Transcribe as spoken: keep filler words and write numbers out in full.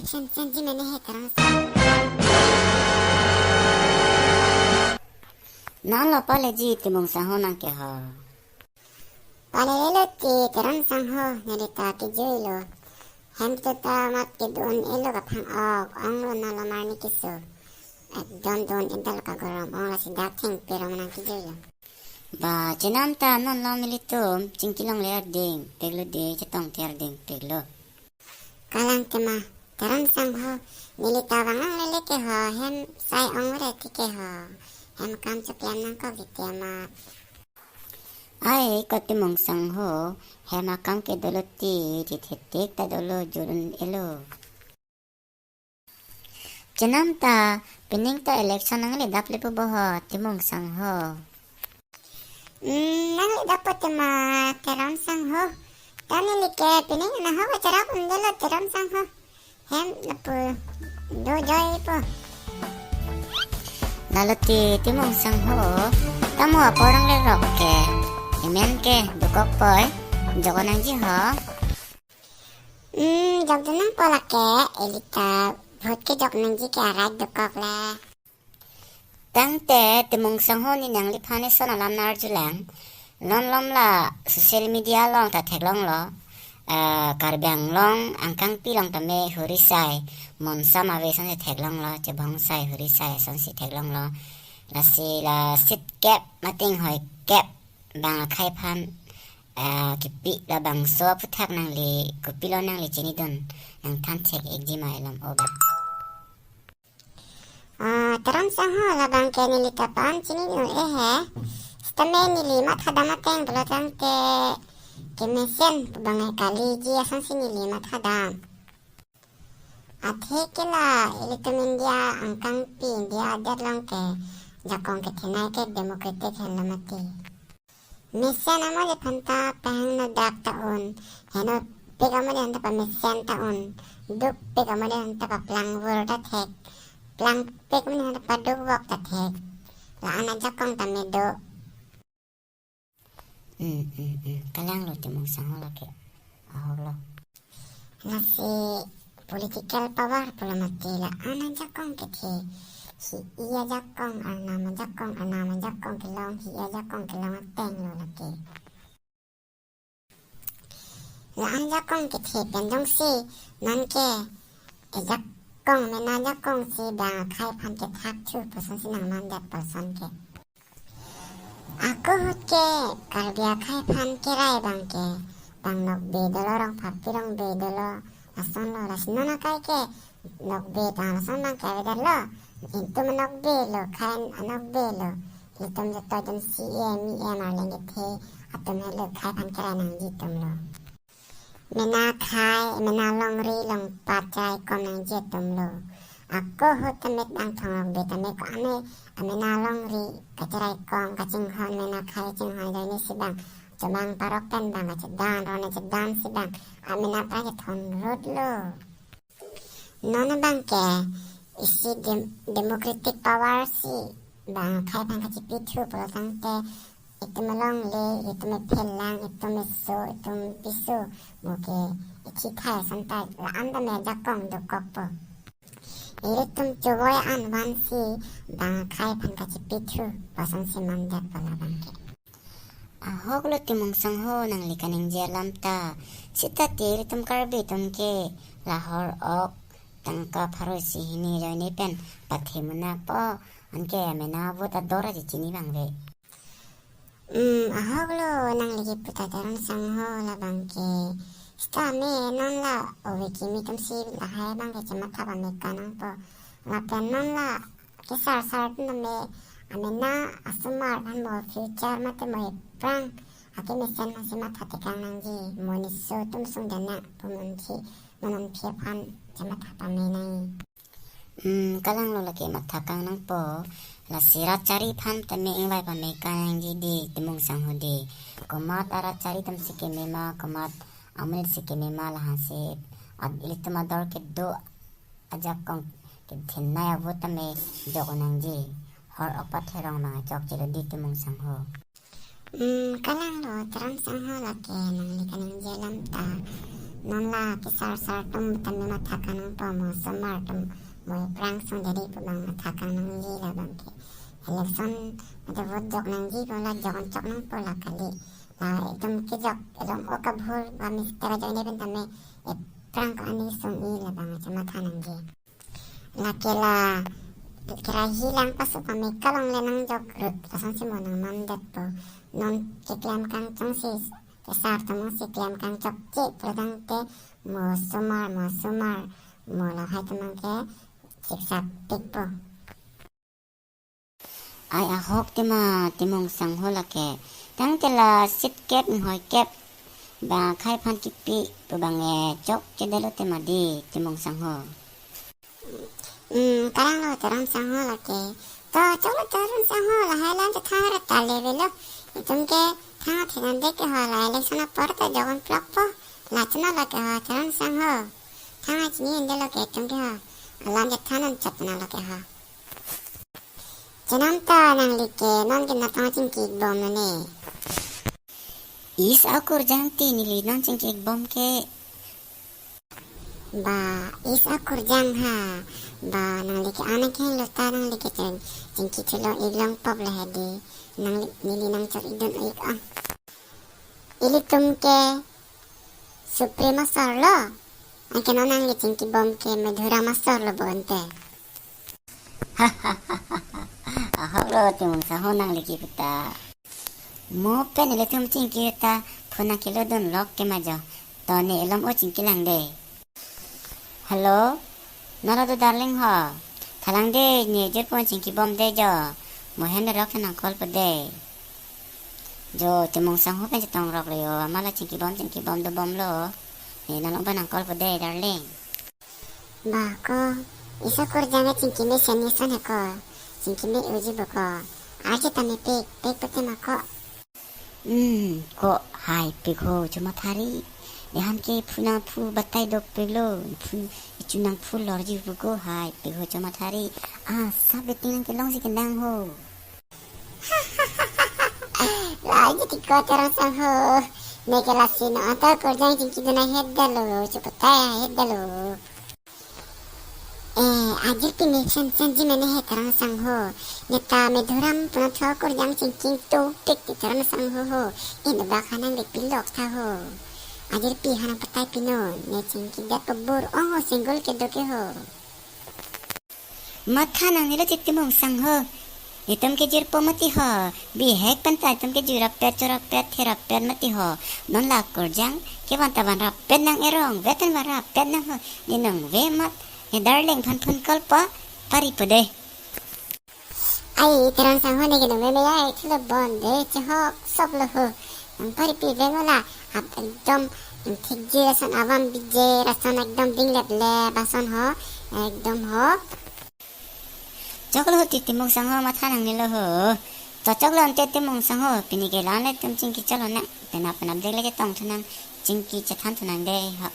Chen chen ji mene he Teron sang. Non lo pale ji Timung sangho nang ke ho. Pale lelo ti Teron sangho neli ta kejui lo. Hem tu ta mat kedun elo kaphang ok ong lo na lamar ni keso. Ekdom dun edal kagorom ong lasi dak thengpi ro ma nang kejui lo. Ba chenam ta non lo nelitum chingki longle ardeng peklo de chetong te ardeng peklo. Kalang tema Teron sangho neli ta vang longle le ke ho hem sai ong re ti ke ho hem kam choklam nangkok di tema. Ai ko Timung sangho hem akam ke dolo ti di thetik ta dolo jurun elo. Chenam ta pining ta election nangli dap lepo bo ho Timung sangho. Hmm, nangli dap po tema Teron sangho. Ta neli ke pining na ho kacharap undelo Teron sangho. Hem lapu do joi po. Lalo ti Timung sangho. Tamo aporang le rok ke. Emen ke dukok poi. Joko nangji ho. Hmm, jok dunang po lake, eli ta vote kejok nangji ke arat dokok le. Tangte Timung sangho ne nangliphan eson alam narjulang. Non lom la social media along ta theklong lo. Eh, Karbi Anglong Angkangpi along tame huri sai monsam ave asonsi theklong lo, chebong sai huri sai asonsi theklong lo. Lasi la seat kep mate inghoikep bang akhei aphan ah, kipi labangso aphuthak nangli kopilo nangli chinidun nangthan thek-ik ji ma elam o ba. Ah, Teron sangho labang ke neli ta pan chini nu e he. Sitame neli mathadam ateng pulo tangte kemesen bang e kali ji asonsi neli mathadam. Athe ke la ilitum India Angkangpi India adet along ke jakong kethenei ke democratic henlo mati. Mesen amo le phanta pahang no dak ta un, henopik amo le phanta pamesen ta un, dukpik amo le phanta paplang vur ta thek, plangpik amo le phanta padukvok ta thek. La-an ajakong tame do. Hmm, hmm, hmm. Kalang lo Timung sangho lake. Ahok lo. Lasi political power pulo mati la-an ajakong kethe. Hi-i ajakong, arnam ajakong, arnam ajakong kelong, hi-i ajakong kelong ateng lo lake. La-an ajakong kethe pen jongsi non ke ejakong mena ajakong si bang akhei aphan kethak thu puson si nangmandet puson ke. Ako ahut ke Karbi akhei aphan kerai bang ke bang nokbe dolo, rong phapi rongbe dolo, lason lo. Lasi non akai ke nokbe ta lason bang ke avedet lo. Itum anokbe lo, akhei anokbe lo. Itum joto jam C E M, E M arleng kethe atum helo akhei aphan kerai nangji atum lo. Mena akhei, mena longri longpat cherai kom nangji atum lo. Ako ahut tame bang thonglok be tame ko ame, amena longri kacherai kom kachinghon mena akhei chinghon ajoine si bang chomang parok pen bang kachedan, ron achedan si bang amena apran chethon rut lo. Non abang ke isi dem-, democratic power si bang akhei aphan kachipi thu pulo tangte itum alongle, itum ephelang, itum eso, itum piso, mo ke ithi thai ason ta la-an tame ajakong dokokpo. Ilitum chevoi an vansi bang akhei aphan kachipi thu puson si mandetpo labang ke. Ahok lo Timung sangho nangli kaningje alam ta. Seta ti ilitum Karbi atum ke la hor ok tangka pharo isi hini ajoine pen pathe muna po, anke amena vote ador aji chini bang ve. Hmm, ahok lo nangli kipu ta Teron sangho labang ke. Sitame non la ove kimi atum si lahai bang ke chematha pame ka nangpo. Lapen non la kesar sar atum tame amena asomar aphan mo future mate mo ephrang akemesen aphan si matha tekang nangji, mo niso atum sung dana pu monthi, mo nonthi aphan chematha pame nai. Hmm, kalang lo lake matha kang nangpo. Lasi rat chari aphan tame ingvai pame ka nangji di Timung sangho di. Komat arat chari atum si keme ma, komat amonit si keme ma lahan si ad-, ilitum ador kedo ajakong kethenei avote tame jok nangji. Hor ok pathe rong bang chokche lo di Timung sangho. Hmm, kalang lo Teron sangho lake nangli kaningje alam ta. Non la kesar sar atum tame matha kangnangpo, mo osomar atum, mo aphrang song deri pu abang matha kangnangji labang ke. Election mate vote jok nangji pu la jok chok nangpo la kali. La itum kejok along ok abhul ba mistake ajok ne pen tame aphrang ko-an song-i labang chama tha nangji. Lake la kerahi lang pasu pame kalongle nangjok rut lasonsi mo nangmandetpo. Non keklem kangchongsi, kesar atum si klem kangchokche pradang te mo osomar, mo osomar, mo lahai atum abang ke siksa pikpo. Ai ahok tema Timung Sangho lake. Tangte la sitkep inghoikep ba akhai aphan kipi pu abang e chokchedetlo tema di Timung Sangho. Hmm, kalang lo Teron Sangho lake. To, choklo Teron Sangho, lahai alam chethan ra ta le avelo. Itum ke thang athe nang deke ho, la election apor ta jok-un plokpo. La chuna lake ho, Teron Sangho. Thang achini ende lo ke itum ke ho. Alam chethan un chot na lake ho. Chenam ta nangli ke non ke natong chingki bom lo ne. Is akur jang ti neli non chingki bom ke. Ba, is akur jang ha. Ba, nangli ke anak heng lo ta nangli ke cheng, chingki chulong iklong pop le hedi. Nangli, neli nangchor idun ik ang. Ilitum ke Supreme asor lo. Anke non nangli chingki bom ke Madhuram asor lo bonte. Ahok lo Timung Sangho nangli kipu ta. Mo pen ilitum chingki ta phone nangkelodun lok ke ma jo. To ne elom o chingki lang de. Hello? Nalo do darling ho. Thalang de ne jirpo chingki bom de jo. Mo hem de lok nang call po de. Jo Timung Sangho pen chetong rok lo jo. Amala chingki bom chingki bom do bom lo. Ne nalo ba nang call po de darling. Ba ko, is akur jang chingki me sen ni son he ko. Chingki me uji bo ko. Arje ta me pik, pik pute ma ko. Hmm, ko hai pik ho choma thari. Dehan ke phu nangphu batai dopik lo. Phu, ichu nangphu lorji bo ko hai pik ho choma thari. Ah, sab beting nangkelongsi kendang ho. Lagi ti ko Teron Sangho. Ne ke lasi non ta akur jang chingki dunai het dalo, chupatai het dalo. Eh, ajir pini sen sen ji mene he Teron Sangho. Ne ta Madhuram pu natho akur jang chingki tu tik ti Teron Sangho ho. In bak hanang de pilok tha ho. Ajir pi hanang patai pinon. Ne chingki det pabur ong ho single kedo ke ho. Matha nangnelo ti Timung Sangho. Itum ke jirpo mati ho. Bihek pen ta itum ke jirapet chorapet therapet mati ho. Non la akur jang kevan ta van rapet nang erong. Vetan van rapet nang ho. Ne nangve mat. Ne darling aphan phone call po. Pari po de. Ai, Teron Sangho ne ke nangve me ai. Thulo bon de chehok sop lo ho. Nang pari pi veng ola. Ap ekdom thik ji rason avam bije rason ekdom ding lep lep ason ho. Ekdom ho. Choklo ho ti Timung Sangho matha nangnelo ho. To choklo ante Timung Sangho pini ke lang le tum chingki cholo nang. Penap penap dek le chetong thu nang chingki chethan thu nang de ho.